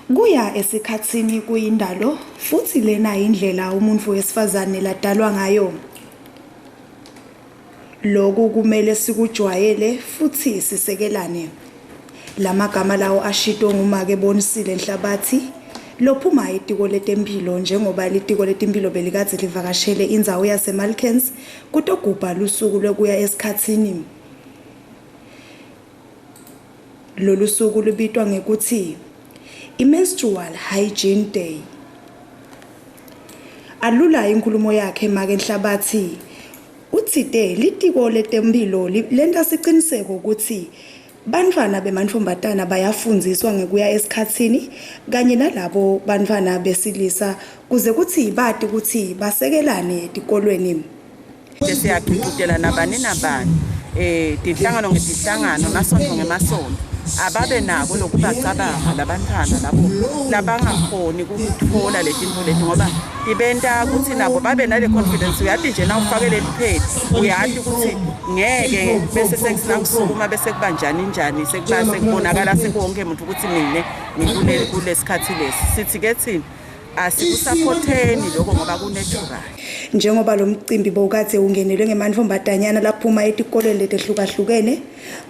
Kuya esikhatsini kuyindalo futsi lena yindlela umuntfu wesifazane ladalwa ngayo. Loku kumele sikujwayele futsi sisekelane. Lamagama lawo ashito ngumake Bonisile Nhlabathi lophuma etiko letemphilo njengoba litiko letemphilo belikadze livakashele indzawo yaseMalkerns kutogubha lusuku lwekuya esikhatsini. Lolu suku lubitwa ngekutsi i-Menstrual Hygiene Day. Alula inkhulumo yakhe make Nhlabathi utsite litiko letemphilo lenta siciniseko kutsi bantfwana bemantfombatana bayafundziswa ngekuya esikhatsini kanye nalabo bantfwana besilisa kuze kutsi bati kutsi basekelane etikolweni. Siyagcugcutela nabani nabani eh tinhlangano ngetinhlangano masonto ngemasondo ababe nako lokubacabanga labantfwana labo labangakhoni ukutfola letintfo leti ngoba tibenta kutsi nabo babe nale confidence. Uyati nje na ufake leli phedi, uyati ukuthi ngeke bese sekunakusukuma bese kuba njani njani, sekuba sekubonakala sekuwonke muntu ukuthi mine ngikule kulesikhathi lesi. Sithi ke thina asikusaphotheni lokho ngoba ku-natural. Njengoba lo mcimbi bowukadze ungenelwe ngemantfombatanyana laphuma etikolweni letehlukahlukene,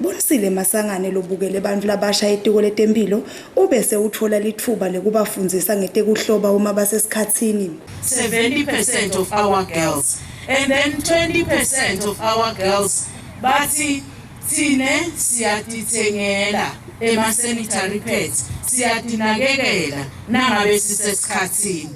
Bonisile Masangane lobukele bantfu labasha etiko letemphilo ubese utfola litfuba lekubafundzisa ngetekuhloba uma basesikhatsini. 70% of our girls and then 20% of our girls bathi thine siyatithengela ema-sanitary pads, siyatinakekela nangabe sisesikhatsini.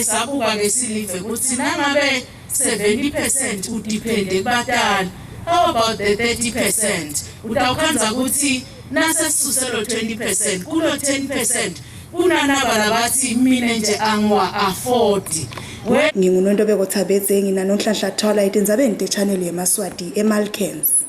Sabuka ke silive ukuthi nangabe 70% u-depende kubatali, how about the 30%? Utawukhandza ukuthi nasesisuse lo 20%, kulo 10% kunanaba labathi mina nje angiwa afford. NginguNontobeko Thabetse, nginanoNhlanhla Thwala etindzabeni te-channel yeMaswati eMalkerns.